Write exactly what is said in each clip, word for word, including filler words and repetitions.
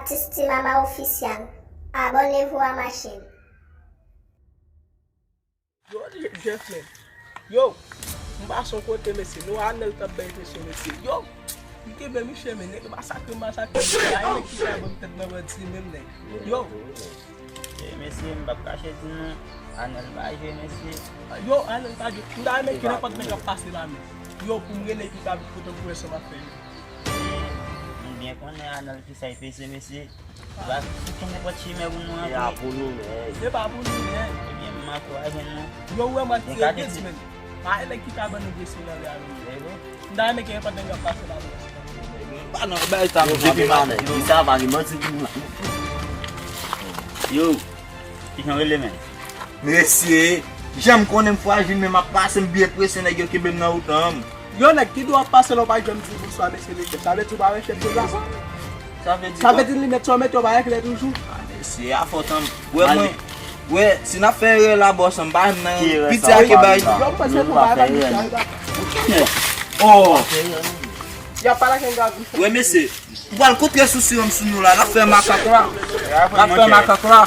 Atis Ti Mama Official. Abòne pou a machin. Yo, Jefflin. Yo, m pase yon kote, mesye. Nou Anèl t ap bay presyon, mesye. Yo, m kenbe Michel, men nèg masakre, masakre. Ay, nèg ki ka ban m tèt nan bandi menm, nèg. Yo. Mesye, m p ap kache di nou, Anèl pa jwe, mesye. Yo, Anèl pa jwe. M ta renmen ke nenpòt nèg ap pase la, men. Yo, pou m rele epi pa pote pou wè sa m ap fè yo. M byen konnen Anèl ki sa y peze, mesye. Ba, si gen nenpòt chimen pou nou antre. Se pa pou nou, men. Se pa pou nou, men. Ebyen, m ankouraje nou. Yo, wè, m ap tiye dez men. Pa e nèg ki ka ban nou desi nan lè a, men. M ta renmen ke nenpòt nèg ap pase la, men. Pa nan bay sa, m depi maten. Ki sa, pa gen manti pou nou la. Yo, ki jan rele, men? Mesye, jan m konnen m frajil, men m ap pase, m byen prese, nèg yo kenbe m nan wout lan. Yo, nèg, ki dwa ap pase lè w pa janm di bonswa, mesye Michel? Sa vle di w pa renmen chèf de la? Sa vle di sa vle di li mèt sa w mete w pa eklè toujou? Mesye, a fòs an. Wè, mwen, wè, si n ap fè erè la, bòs, m pa menm nan piti a ke bay. Yo, m panse pou bagay pa di sa. Oh! Y ap pale ak yon gagou. Wè, mesye, m pral kontre sou siranm sou nou la. N ap fè makak la. N ap fè makak la.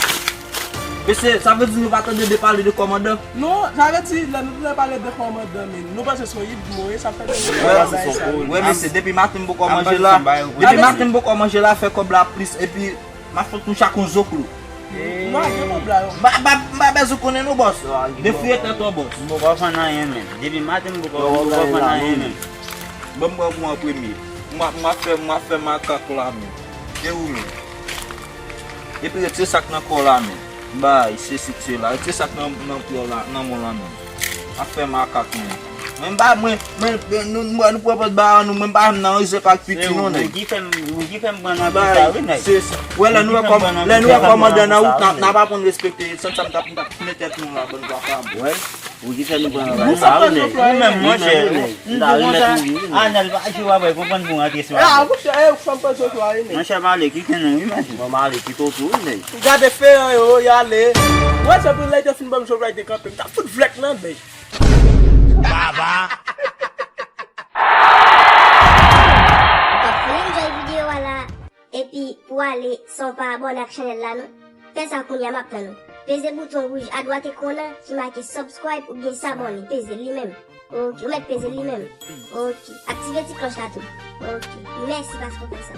Mesye, sa vle di nou pa tande de pale de kòmandan? Non, sa vle di, lè nou tande pale de kòmandan, men nou panse se yon idmo, e sa fè de Wè, mesye, depi maten m poko manje la. Depi maten m poko manje la, fè kòb la plis, epi m ap fè nou chak yon zoklo. Nou a gen kòb la, yo. M pa bezwen konnen non, bòs. Defouye tèt ou, bòs. M poko fann anyen, men. Depi maten m poko fann anyen, men. Ban m pran pou an premye. M ap, m ap fè, m ap fè makak la, men. E ou menm? Epi retire sa k nan kò w la, men. Bay, sesi, sela. Retire sa k nan, nan pye w la, nan men w la, men. M ap fè makak, men. Mwen m pa, mwen, mwen, nou, nou, nou pran pòt ba nou, mwen m pa janm nan rizèp ak piti, non, nèg. Ou ki fè m, ou ki fè m pran nan pye sa, wi, nèg. Wè, lè nou wè kòm, lè nou wè kòmandan nan wout, n ap aprann respekte. San sa m t ap, m t ap tounen tèt nou la, bann vakabon. Wè. Ou ki fè nou pran nan bagay sa, wi, nèg. Ou menm, monchè, m di konsa, Anèl pa jwe, w ap wè, konprann pou rantre sou Anèl. Ah, monchè, e ou fanm panse w tou, wi, nèg. Monchè, m ale, kite nou, wi, monchè. Bon, m ale, kite w tou, wi, nèg. Gade feran yo, y ale. Wè, se pou lè te fin ban m jovray te kanpe, m t ap fout vlèk nan bèy. Ou pa fouye enjoy videyo a la. Epi pou ale san w pa abòne ak chanèl la non. Fè sa kounye a, m ap tann ou. Peze bouton wouj adwat ekran an ki make subscribe oubyen s'abonner, peze li menm. Ok, ou mèt peze li menm. Ok, aktive ti klòch la tou. Ok, mèsi paske w fè sa.